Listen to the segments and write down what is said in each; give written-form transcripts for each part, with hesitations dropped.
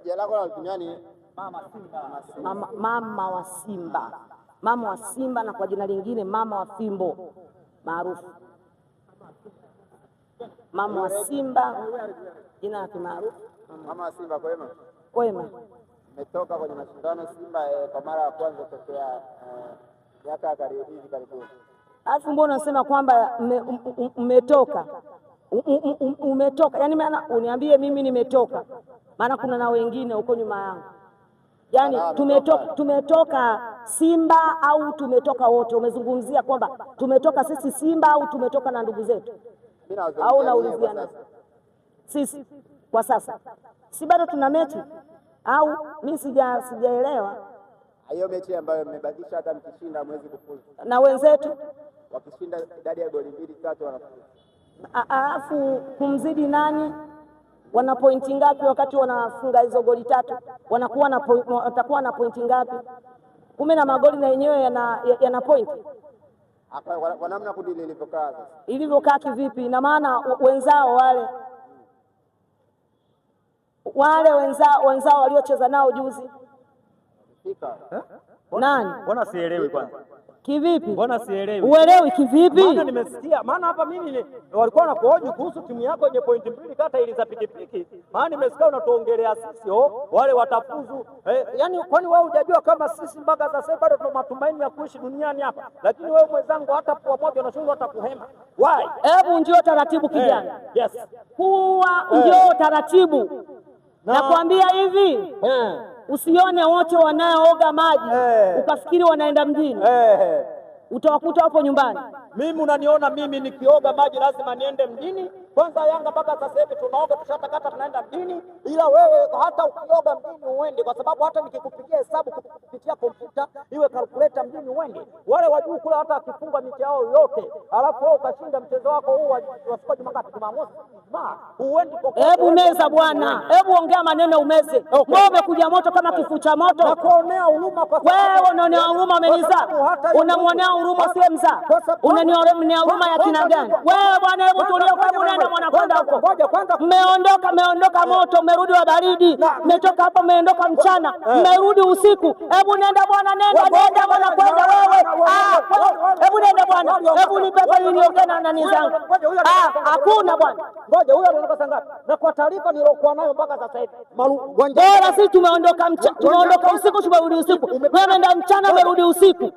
Jina lako la duniani? Mama, mama wa Simba, mama wa Simba, na kwa jina lingine mama wa fimbo maarufu, mama wa Simba, jina la kimaarufu. Mama wa Simba, kwema? Kwema. Mmetoka kwenye mashindano Simba kwa mara ya kwanza tokea miaka ya karibu hivi karibuni. Alafu mbona unasema kwamba mmetoka, umetoka? Yani maana uniambie mimi nimetoka, maana kuna na wengine huko nyuma yangu. Yani tumetoka, tumetoka Simba au tumetoka wote? Umezungumzia kwamba tumetoka sisi Simba au tumetoka na ndugu zetu? Mimi Au nawazungumzia nyie kwa naulizia sasa. Sisi kwa sasa si bado tuna mechi au mi sijaelewa? Hiyo mechi ambayo mmebakisha, hata mkishinda hamwezi kufuzu. Na wenzetu? Wakishinda idadi ya goli mbili tatu wanafuzu. Alafu kumzidi nani? Wana pointi ngapi wakati wanafunga hizo goli tatu? Wanakuwa na watakuwa na pointi ngapi? Kumbe na magoli na yenyewe yana pointi. Hapa kwa namna kundi lilivyokaa sasa. Ilivyokaa kivipi? Na maana wenzao wale wenzao waliocheza nao juzi. Fika. Nani? Mbona sielewi kwanza? Kivipi? Mbona sielewi? Uelewi kivipi? Maana nimesikia, maana hapa mimi walikuwa wanakuhoji kuhusu timu yako yenye pointi mbili kata ili za pikipiki. Maana nimesikia unatuongelea sisi, oh, wale watafuzu. Yani kwani wewe hujajua kama sisi mpaka sasa bado tuna matumaini ya kuishi duniani hapa? Lakini wewe mwenzangu hata pua moja unashindwa hata kuhema. Why? Hebu njoo taratibu kijana. Yes. Kuwa njoo taratibu. Nakwambia hivi. Usione wote wanaooga maji ukafikiri wanaenda mjini. Utawakuta hapo nyumbani. Mimi unaniona mimi nikioga maji lazima niende mjini? Kwanza Yanga mpaka sasa hivi tunaoga tushatakata tunaenda mjini, ila wewe hata ukioga mjini uende, kwa sababu hata nikikupigia hesabu kupitia kompyuta iwe calculator mjini uende. Wale wajuu kule hata akifunga michi yao yote, alafu wewe ukashinda mchezo wako huu wa siku Jumatatu, Jumamosi, Ijumaa, uendi popote. Hebu meza bwana, hebu ongea maneno umeze. Wewe umekuja moto kama kifuu cha moto. Nakuonea huruma kwa sababu Wewe unaonea huruma, umenizaa. Unamwonea huruma siye mzaa. Unanionea huruma ya kina gani? Wewe bwana, hebu tulia, hebu nenda mwana kwenda huko. Ngoja kwanza. Mmeondoka, mmeondoka moto, mmerudi wa baridi, mmetoka hapo, mmeondoka mchana, mmerudi usiku. Hebu nenda bwana, nenda, nenda bwana, kwenda wewe. Hebu nenda bwana, hebu nipe hapa ili niongee na nani zangu. Ah, hakuna bwana. Ngoja, huyo aliondoka saa ngapi? Na kwa taarifa niliokuwa nayo mpaka sasa hivi Bora sisi tumeondoka tumeondoka usiku, tumerudi usiku. Wewe umeenda mchana, umerudi usiku.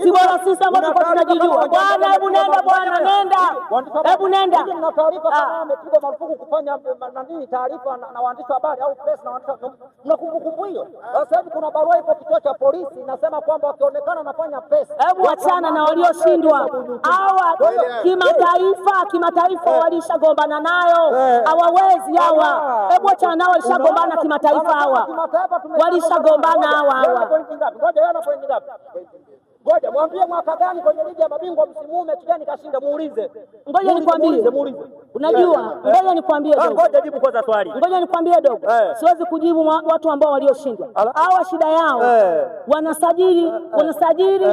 Si bora sisi ambao tulikuwa tunajijua. Bwana, hebu nenda bwana, nenda. Hebu nenda. Mna taarifa kama amepigwa marufuku kufanya nani taarifa na waandishi wa habari au press na waandishi, mna kumbukumbu hiyo? Sasa hivi kuna barua ipo kituo cha polisi inasema kwamba wakionekana wanafanya press. Hebu achana na walioshindwa hawa kimataifa, kimataifa walishagombana nayo, hawawezi hawa. Hebu achana nao, walishagombana kimataifa hawa, walishagombana hawa hawa. Ngoja, yeye ana pointi ngapi? Ngoja mwambie mwaka gani kwenye ligi ya mabingwa msimu huu mechi gani kashinda, muulize. Ngoja nikwambie, Muulize, muulize. Unajua, ngoja nikwambie dogo. Ngoja jibu kwanza swali. Ngoja nikwambie dogo, siwezi kujibu watu ambao walioshindwa. Hawa shida yao wanasajili, wanasajili,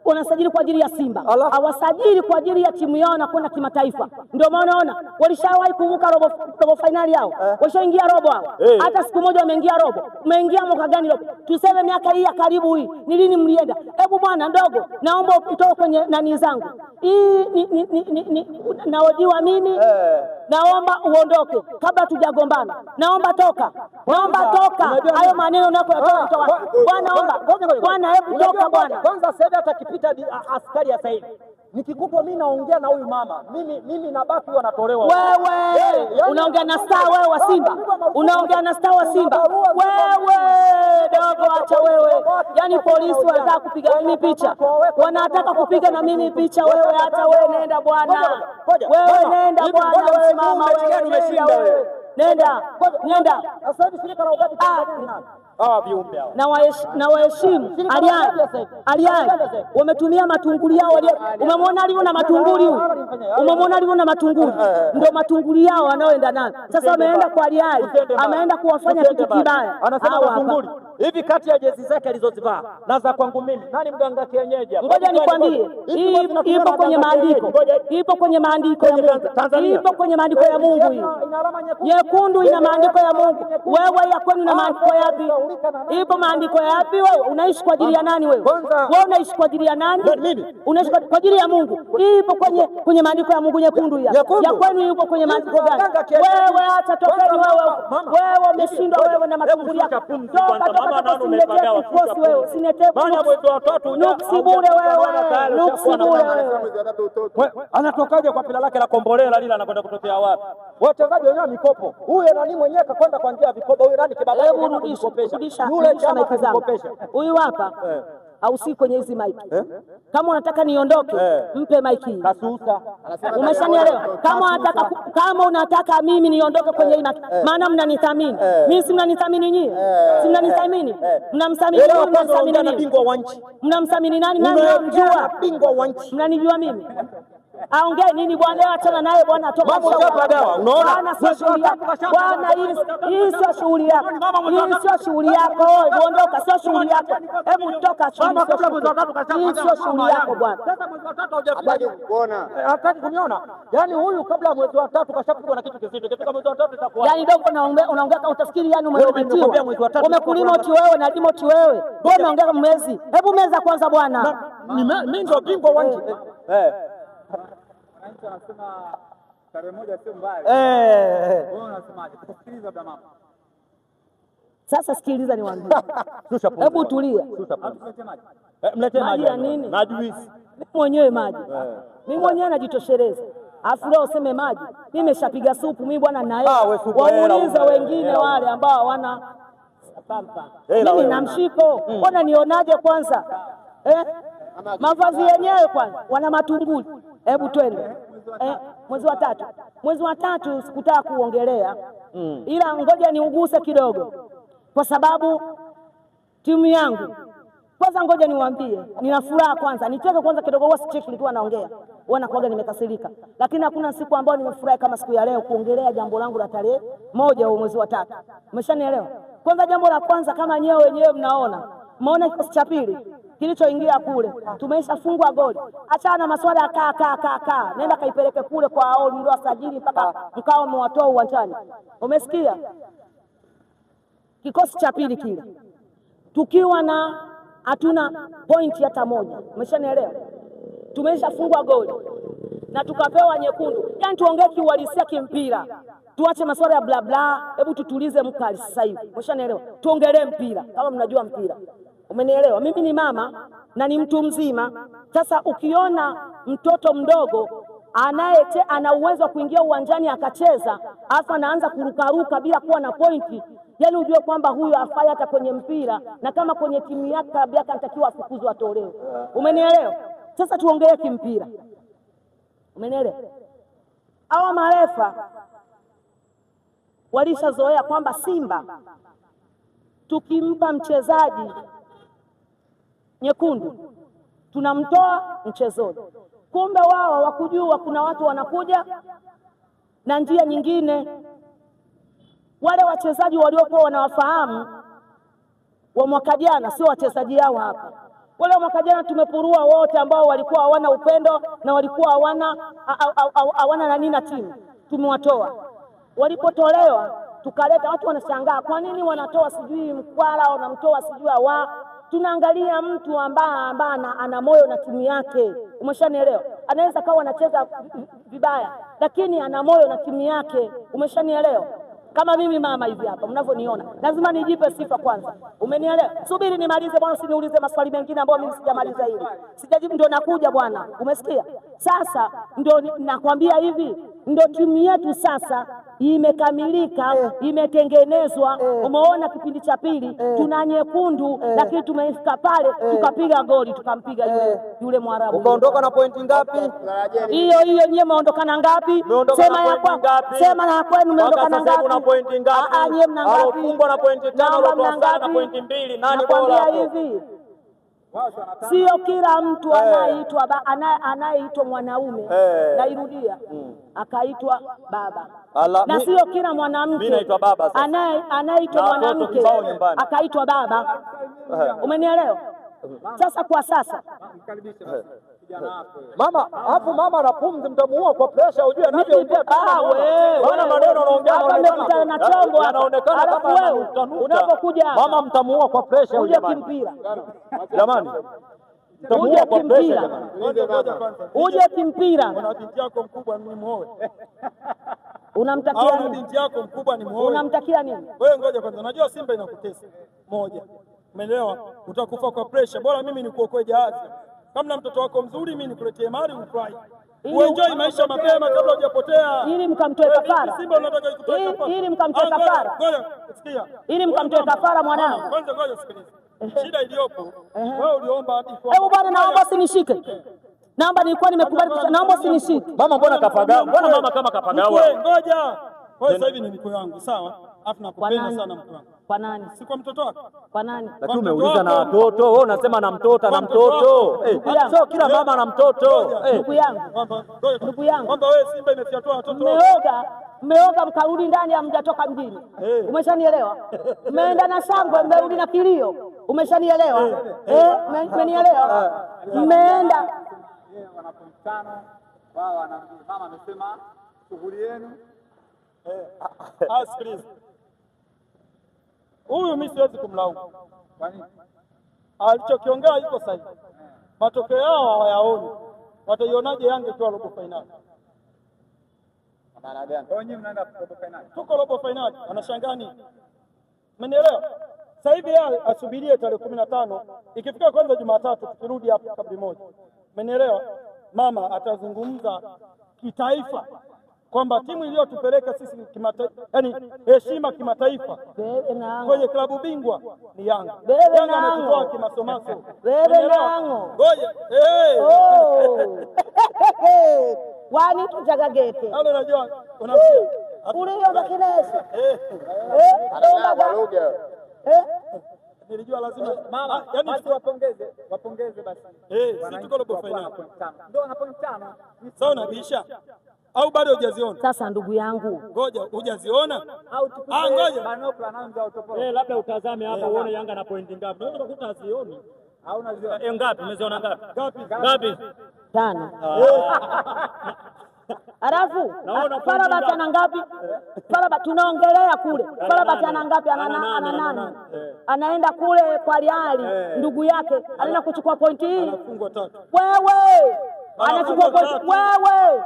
wanasajili kwa ajili ya Simba, hawasajili kwa ajili ya timu yao na kwenda kimataifa. Ndio maana unaona walishawahi kuvuka robo fainali yao, walishaingia robo hao. Hata siku moja wameingia robo. Umeingia mwaka gani robo? Tuseme miaka hii ya karibu hii, ni lini mlienda? Hebu bwana ndogo, naomba utoke kwenye nani zangu hii ni naojiwa mimi naomba uondoke kabla tujagombana. Naomba toka, naomba toka. Hayo maneno unayoyatoa toa. Bwana, omba bwana, hebu toka bwana. Kwanza sasa hivi hata akipita askari sasa hivi nikikutwa mimi naongea na huyu mama, mimi nabaki, wanatolewa. Wewe unaongea na star wewe wa Simba, unaongea na star wa Simba wewe, dogo, acha wewe. Yaani polisi wanataka kupiga mimi picha, wanataka kupiga na mimi picha. Wewe hata wewe nenda bwana, wewe nenda bwana, wewe mama, wewe nenda, wewe nenda, nenda. Sasa hivi shirika la ugavi Tanzania hawa viumbe hawa Na waheshimu Al Ahly, Al Ahly wametumia matunguli yao walio. Umemwona alivyo na matunguli huyu? Umemwona alivyo na matunguli? Ndio matunguli yao wanaoenda nayo sasa. Wameenda kwa Al Ahly, ameenda kuwafanya kitu kibaya Anasema hawa hapa. matunguli. Hivi kati ya jezi zake alizozivaa na za kwangu mimi, nani mganga kienyeji hapa? Ngoja nikwambie, hii ipo kwenye maandiko, ipo kwenye maandiko ya Mungu, ipo kwenye maandiko ya Mungu. Hii nyekundu ina maandiko ya Mungu. Wewe ya kwenu ina maandiko yapi? Ipo maandiko yapi? Wewe unaishi kwa ajili ya nani? Wewe wewe unaishi kwa ajili ya nani? Unaishi kwa ajili ya Mungu. Ipo kwenye maandiko ya Mungu nyekundu ya ya kwenu ipo kwenye maandiko gani? Wewe acha, tokeni wewe, wewe umeshindwa wewe na matunguli yako. Toka toka toka, usiniletee kikosi wewe, usiniletee nuksi bure wewe, nuksi bure wewe. Anatokaje kwa pila lake la kombolela lile, anakwenda kutokea wapi? Wachezaji wenyewe mikopo, huyo nani mwenyewe kakwenda kwa njia ya vikoba, huyo nani kibaba yake kumkopesha yule chama kukopesha huyu hapa au si kwenye hizi maiki eh? Kama unataka niondoke mpe maiki. Kasusa. Umeshanielewa? Kama unataka mimi niondoke kwenye hii maiki, maana mnanithamini mimi, si mnanithamini nyinyi? Si mnanithamini? Mnamthamini nani? Mnamthamini nani? Bingwa wa nchi. Mnamthamini nani? Mnamjua bingwa wa nchi? Mnanijua mimi? Aongee nini bwana? Achana naye bwana, toka. Unaona bwana, hii sio shughuli yako, hii sio shughuli yako. Ondoka, sio shughuli yako. Hebu toka, hii sio shughuli yako bwana. Sasa mwezi wa tatu hujafika, hataki kuniona. Yaani huyu kabla mwezi wa tatu kashapigwa na kitu kizito. Ikifika mwezi wa tatu itakuwa yaani dogo, unaongea utafikiri yani umetimwa, umekulima wewe na limoti wewe, wewe unaongea mwezi. Hebu meza kwanza bwana, mimi ndio bingwa wa nchi. Wananchi wanasema tarehe moja sio mbali. Wewe unasemaje? Tukusikiliza labda mama. Sasa sikiliza niwaambie. Hebu tulia. Mletee maji ya nini? Na juisi. Mimi mwenyewe maji. Mimi mwenyewe najitosheleza. Alafu leo useme maji. Mimi nimeshapiga supu mimi bwana na yeye. Waulize wengine wale ambao hawana pampa. Mimi na mshiko. Mbona nionaje kwanza? Mavazi yenyewe kwanza wana matunguli. Hebu twende. Mwezi wa tatu. Mwezi wa tatu sikutaka kuongelea. Ila ngoja niuguse kidogo. Kwa sababu timu yangu kwanza, ngoja niwaambie, nina furaha kwanza. Nicheke kwanza kidogo, huwa sicheki nikiwa naongea. Huwa nakuaga nimekasirika. Lakini hakuna siku ambayo nimefurahi kama siku ya leo kuongelea jambo langu la tarehe 1 mwezi wa 3. Umeshanielewa? Kwanza jambo la kwanza, kama nyewe wenyewe mnaona. Mmeona kikosi cha pili kilichoingia kule, tumeshafungwa goli. Achana maswala ya kaa. Nenda kaipeleke kule kwa hao ndio wasajili mpaka mkao mwatoa uwanjani. Umesikia? Kikosi cha pili kile tukiwa na hatuna point hata moja. Umeshanielewa? Tumeshafungwa goli na tukapewa nyekundu. Yaani tuongee kiuhalisia kimpira. Tuache maswala ya bla bla, hebu tutulize mkali sasa hivi. Umeshanielewa? Tuongelee mpira kama mnajua mpira. Umenielewa? Mimi ni mama na ni mtu mzima. Sasa ukiona mtoto mdogo ana uwezo wa kuingia uwanjani akacheza, afa anaanza kurukaruka bila kuwa na pointi, yaani ujue kwamba huyu hafai hata kwenye mpira, na kama kwenye timu yake klabu yake anatakiwa afukuzwe atolewe. Umenielewa? Sasa tuongelee kimpira. Umenielewa? Hawa marefa walishazoea kwamba Simba tukimpa mchezaji nyekundu tunamtoa mchezoni. Kumbe wao hawakujua kuna watu wanakuja na njia nyingine. Wale wachezaji waliokuwa wanawafahamu wa mwaka jana sio wachezaji hao hapa. Wale wa mwaka jana tumepurua wote ambao walikuwa hawana upendo na walikuwa hawana nani na timu, tumewatoa. Walipotolewa tukaleta watu, wanashangaa kwa nini wanatoa sijui Mkwala, wanamtoa sijui wa tunaangalia mtu ambaye ana moyo na timu yake. Umeshanielewa? Anaweza kawa anacheza vibaya lakini ana moyo na timu yake. Umeshanielewa? Kama mimi mama hivi hapa mnavyoniona, lazima nijipe sifa kwanza. Umenielewa? Subiri nimalize bwana, usiniulize maswali mengine ambayo mimi sijamaliza hili. Sijajibu ndio nakuja bwana. Umesikia? Sasa ndio nakwambia hivi, ndio timu yetu sasa imekamilika, imetengenezwa. Umeona kipindi cha pili tuna nyekundu, lakini tumefika pale tukapiga goli, tukampiga yule Mwarabu. Ukaondoka na pointi ngapi? Hiyo hiyo nyie mmeondokana ngapi? Sema ya kwa sema na kwenu mmeondokana ngapi? Una pointi ngapi? Nyie mna ngapi? Alofungwa na pointi 5, alofungwa na pointi 2. Nani bora hapo? Hivi Sio kila mtu anayeitwa anayeitwa mwanaume, nairudia, akaitwa baba. Na sio kila mwanamke anayeitwa mwanamke akaitwa baba. Umenielewa? Sasa kwa sasa mama, hapo mama ana pumzi, mtamuua kwa pressure, ujue anavyoongea. Maana maneno anaongea anaonekana na chombo, anaonekana kama wewe unapokuja mama, mtamuua kwa pressure huyu kimpira. Jamani, mtamuua kwa pressure jamani. Uje kimpira. Una binti yako mkubwa ni muoe. Unamtakia nini? Binti yako mkubwa ni muoe. Unamtakia nini? Wewe ngoja kwanza, najua Simba inakutesa. Moja. Umeelewa? Utakufa kwa pressure. Bora mimi nikuokoe jahazi. Kama mtoto wako mzuri, mimi nikuletee mali ufurahi. Uenjoy maisha mapema kabla hujapotea. Ili mkamtoe kafara. Simba unataka ikutoe kafara. Ili mkamtoe kafara. Ngoja, sikia. Ili mkamtoe kafara mwanangu. Kwanza ngoja sikiliza. Shida iliyopo wewe uliomba hadi kwa. Hebu bwana, naomba usinishike. Naomba, nilikuwa nimekubali, naomba usinishike. Mama, mbona kapagawa? Mbona mama kama kapagawa? Ngoja. Wewe sasa hivi ni mkwe wangu, sawa? Alafu nakupenda sana mkwe wangu. Kwa nani? Si kwa mtoto wako. Kwa nani? Lakini umeuliza na watoto, wewe unasema na mtoto na mtoto. Sio kila mama na mtoto. Ndugu yangu. Ndugu yangu. Kwamba wewe Simba imefyatua watoto. Mmeoga, mmeoga mkarudi ndani, hamjatoka mjini. Umeshanielewa? Mmeenda na shangwe, mmerudi na kilio. Umeshanielewa? Mmenielewa? Mmeenda wana point 5, wao wana mama amesema shughuli yenu. Sikiliza. Huyu mimi siwezi kumlaumu. Kwa nini? Alichokiongea iko sahihi. Matokeo yao hawayaoni. Wataionaje Yanga ikiwa robo finali? Maana gani? Kwa nini mnaenda robo finali? Tuko robo finali, wanashangaa nini? Umenielewa? Sasa hivi yeye asubirie tarehe 15 ikifika kwanza Jumatatu tukirudi hapa kabri moja. Umenielewa? Mama atazungumza kitaifa kwamba timu iliyotupeleka sisi kimataifa, yani heshima kimataifa kwenye klabu bingwa ni Yanga. Yanga ametutoa kimasomaso. Ngoja. Wani tujagagete. Halo, unajua unamsikia. Ulio kinesi. Nilijua lazima mama, yani basi wapongeze, wapongeze basi. Si tuko robo finali. Ndio wana point 5. Sawa, unabisha au bado hujaziona? Sasa ndugu yangu, ngoja, hujaziona? Au Ah, ngoja. Manokla nayo ndio utopolo. Labda utazame hapo uone Yanga na pointi ngapi. Unaweza kukuta hazioni. Au unaziona? Ngapi? Umeziona ngapi? Ngapi? Ngapi? 5. Alafu Farabat ana ngapi? Farabat tunaongelea kule. Farabat ana ngapi? Ana 8. Anaenda kule kwa Real ndugu yake, anaenda kuchukua pointi hii. Wewe anachukua pointi wewe.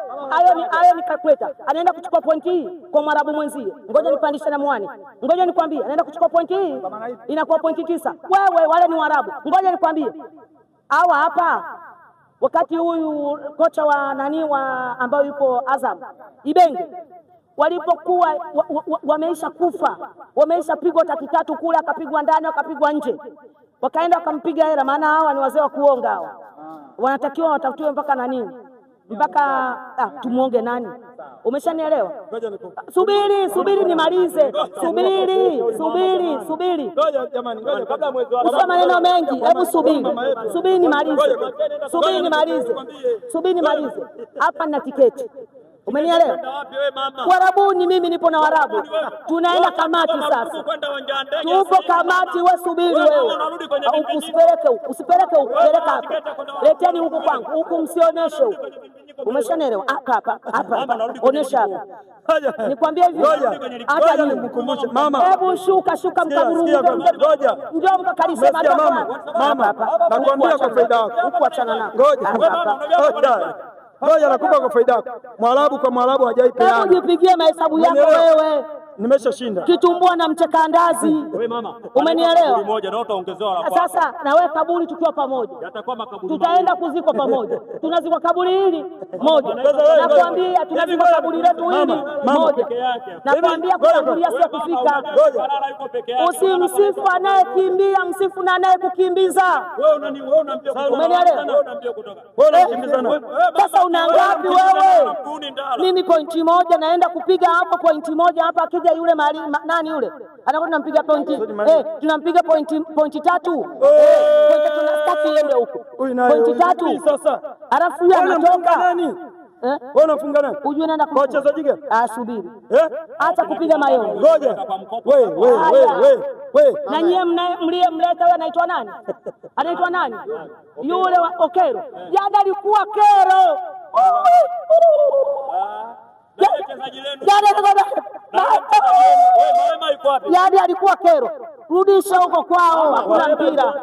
Hayo ni calculator. Anaenda kuchukua pointi hii kwa Mwarabu mwenzie. Ngoja nipandishe na mwani. Ngoja nikwambie, anaenda kuchukua pointi hii inakuwa pointi 9. Wewe wale ni Waarabu. Ngoja nikwambie. Hawa hapa wakati huyu kocha wa nani wa ambayo yupo Azam Ibenge walipokuwa wameisha kufa, wameisha pigwa 3-3 kule, akapigwa ndani akapigwa nje, wakaenda wakampiga hela, maana hawa ni wazee wa kuonga hawa, wanatakiwa watafutiwe mpaka nani, mpaka tumuonge nani. Umeshanielewa? Subiri, subiri nimalize. Subiri, subiri. Ngoja jamani, ngoja kabla mwezi wa Usio maneno mengi, hebu subiri. Subiri nimalize. Subiri nimalize. Subiri nimalize. Hapa nina tiketi. Umenielewa? Warabuni mimi nipo na Warabu. Tunaenda kamati sasa. Tupo kamati, wewe subiri wewe. Usipeleke huku, usipeleke huku, peleka hapa. Leteni huku kwangu, huku msioneshe huku. Umeshanielewa? Hapa hapa hapa. Onesha hapa. Nikwambie hivi. Hata nikukumbushe mama. Hebu shuka shuka mkaburuge. Ngoja. Njoo mkakalishe mama. Mama, nakwambia kwa faida yako. Huku achana nako. Ngoja. Ngoja nakupa kwa faida yako. Mwarabu kwa Mwarabu hajaipeana. Hebu jipigie mahesabu yako wewe. Nimeshashinda. Kitumbua na mchekandazi. Wewe mama. Umenielewa? Moja na utaongezewa la. Sasa na wewe kaburi tukiwa pamoja. Yatakuwa makaburi. Tutaenda kuzikwa pamoja. Tunazikwa kaburi hili moja. Nakwambia tunazikwa kaburi letu hili moja. Nakwambia kutangulia sio kufika. Usimsifu anayekimbia, msifu na anayekukimbiza. Wewe unani wewe unaambia kutoka. Umenielewa? Wewe unaambia kutoka. Wewe unakimbiza na. Sasa una ngapi wewe? Mimi pointi moja naenda kupiga hapo pointi moja hapa, akija yule mali, nani yule anakuwa tunampiga pointi tunampiga pointi 3 pointi Hataki iende huko. Huyu naye Pointi huyu 3. vipi sasa? Alafu huyu Wewe unamfunga anatoka. nani? Eh? Wewe unamfunga nani? Hujui naenda Kwa wachezaji gani? Ah, subiri. Eh? Acha kupiga mayowe. Ngoja. We we we we we. Na nyie mliyemleta huyo anaitwa nani? Anaitwa nani? Yule wa Okero. Jana alikuwa kero. Wewe Malema yuko wapi? Yaani alikuwa kero. Rudisha huko kwao, hakuna mpira.